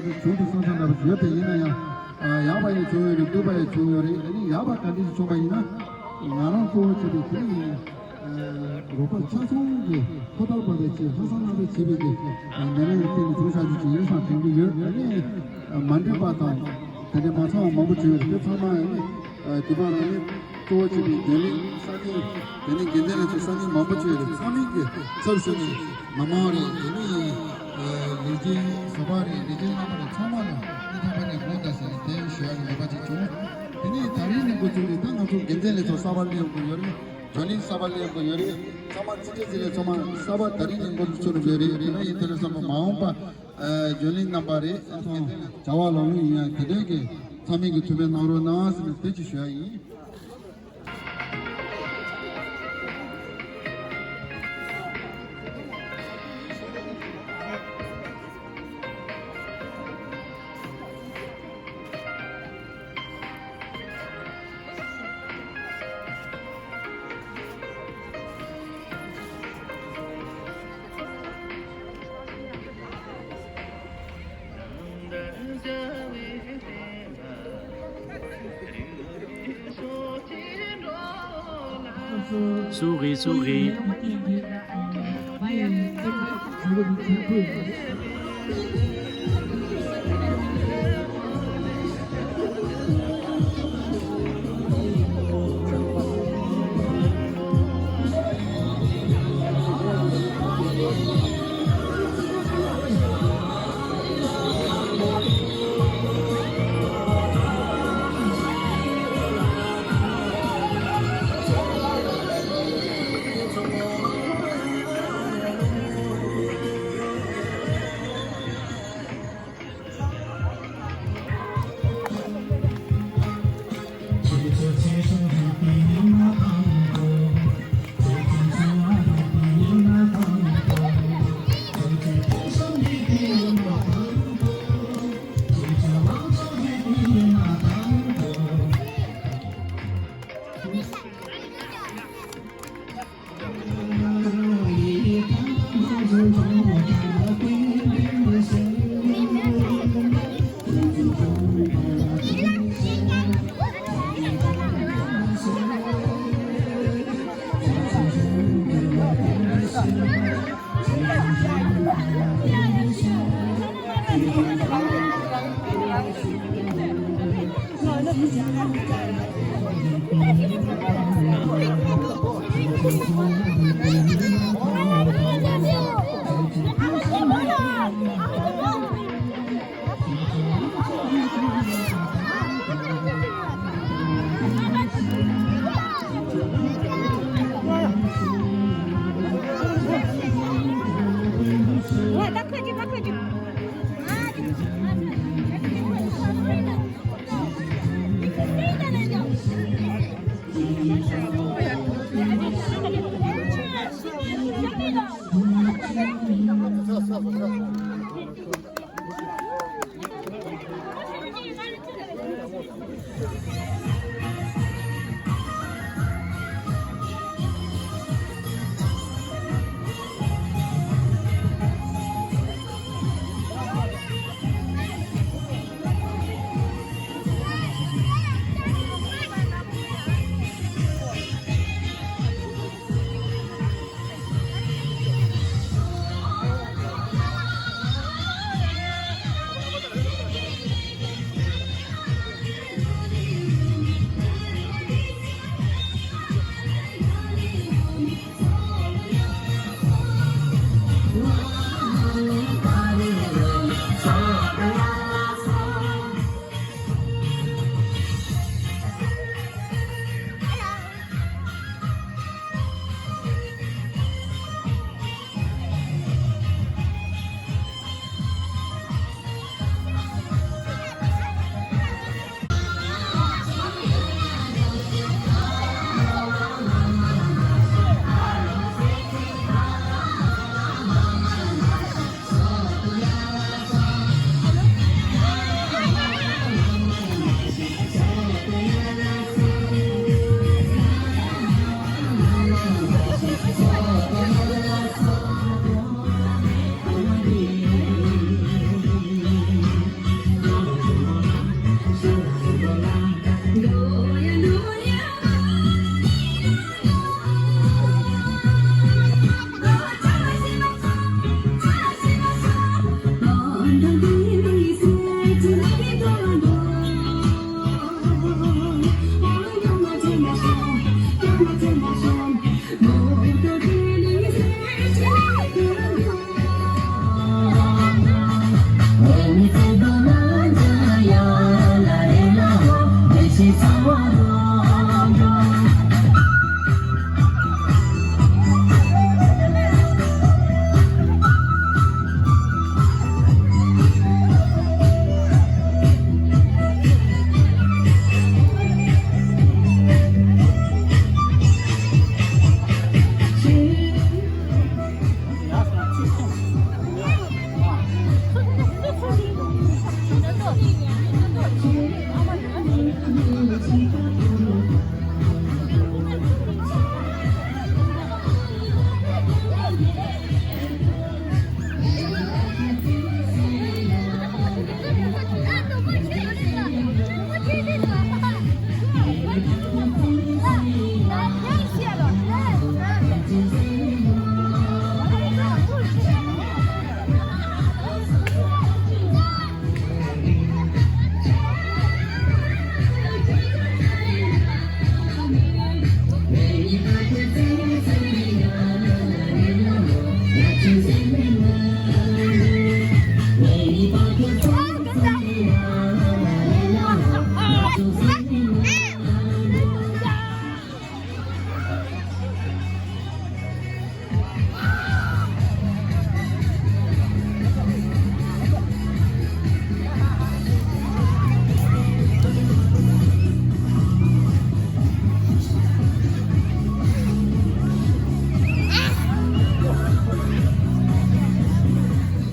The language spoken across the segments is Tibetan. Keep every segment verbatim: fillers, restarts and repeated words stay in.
བྱུང་དུ་སོང་ཙང་འདྲ་པོ་ཡོད་པས། ཡིན་ན་ཡང་ཡག་པ་ཡང་བྱུང་ཡོད་རེད། སྡུག་པ་ཡང་བྱུང་ཡོད་རེད། ཨ་ནི་ཡག་པ་ག་འདྲ་ཞིག་བྱུང་པ་ཡིན་ན། ང་རང་གཙོ་བོ་བྱས་པའི་དེ་ནི་རོགས་པ་ཆ་ཚང་གིས་ཐོག་མཐའ་བར་གསུམ་ལྷག་བསམ་རྣམ་པས་བྱས་པའི་གི་ལས་རིམ་གྱི་སྟེང་ནས་བྱུང་བཞག་རྒྱུ་ཅིག་ཡིན་བསམ་དྲན་གྱི་ཡོད། ཨ་ནི་མ་འགྲིག་པ་དང་དེ་འདྲའི་མ་ཚང་བ་མང་པོ་བྱུང་ཡོད་རེད། དེ་ཚང་མ་ཨ་ནི་དེ་བར་ཨ་ནི་གཙོ་བོ་བྱས་པའི་རྒྱུན་ལས་ས་གནས་དེ་ནས་འགན་འཛིན་ལས་ཚོགས་ས་གནས་མང་པོ་བྱུང་ཡོད་རེད། ཚང་མས་གི་ཚབ་ཞུས་ནས་མི་མང་རེད། དེ་ནས་ལས་བྱེད་བཟོ་པ་རེད། ལས་བྱེད་རྣམ་པ་རེད། ཚང་མ་ལ་སྙིང་ཐག་པ་ནས་དགོངས་དག་ཟེར་ནས་དེ་ཞུ་ཡག་གི་འདོད་པ་ཅིག་བྱུང་། དེ་ནས་ད་རིང་ནས་འགོ་བཙུགས་ནས་ད་ང་ཚོ་འགན་འཛིན་ལས་ཚོགས་གསར་པ་སླེབས་དགོས་ཡོད་རེད། བགྲོ་གླེང་གསར་པ་སླེབས་དགོས་ཡོད་རེད། ཚང་མ་རྩིས་ཁྲའི་རྩིས་ལས་ཚང་མ་གསར་པ་ད་རིང་ནས་འགོ་བཙུགས་དགོས་ཡོད་རེད། དེ་འདྲ་ཡིན་དུས་ཙམ་པ་མ་འོངས་པ་བགྲོ་གླེང་རྣམ་པ་རེད། ཨ་ཚོ་བྱ་བ་ལམ་ལྷོང་ཡོང་ཡག་དེ་འདྲའི་གི་ཚང་མས་གི་ཐུགས་ཕན་གནང་རོགས་གནང་ཟེར་ནས་དེ་ཅིག་ཞུ་ཡག་ཡིན། Souris, souris.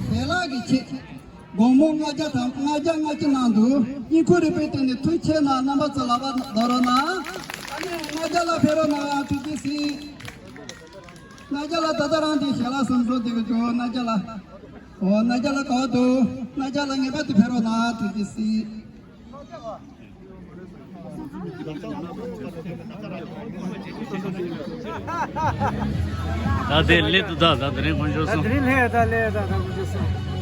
བདེ་བླག་གི་ཆེད། དགོང་མོ་ལྔ་བརྒྱ་དང་ལྔ་བརྒྱ་ལྔ་བཅུ་ནང་དུ་དཀྱིལ་འཁོར་རིམ་པའི་སྟེང་ནས་ཐུགས་ཆེ་ན་རྣམ་པ་ཚོ་ལག་པ་རྡོ་རོགས་གནང་། ཨ་ནི་ལྔ་བརྒྱ་ལ་ཕེབས་རོགས་གནང་། ཐུགས་རྗེ་གཟིགས། ལྔ་བརྒྱ་ལ་ད་ལྟ་རང་དེ་ཞལ་ལག་གསུམ་བཟོ་བསྡད་ཀྱི་འདུག་ལྔ་བརྒྱ་ལ། འོ་ལྔ་བརྒྱ་ལ་ག་བ་འདུག་ལྔ་བརྒྱ་ལ་ངེས་པར་དུ་ཕེབས་རོགས་གནང་། ཐུགས་རྗེ་གཟིགས། ད་དེ་སླེབས་འདུག་ད་ད་དེ་རིང་དཀོན་མཆོག་ད་གསུམ། དེ་རིང་སླེབས་ད་སླེབས་ད་ད་དཀོན་མཆོག་གསུམ།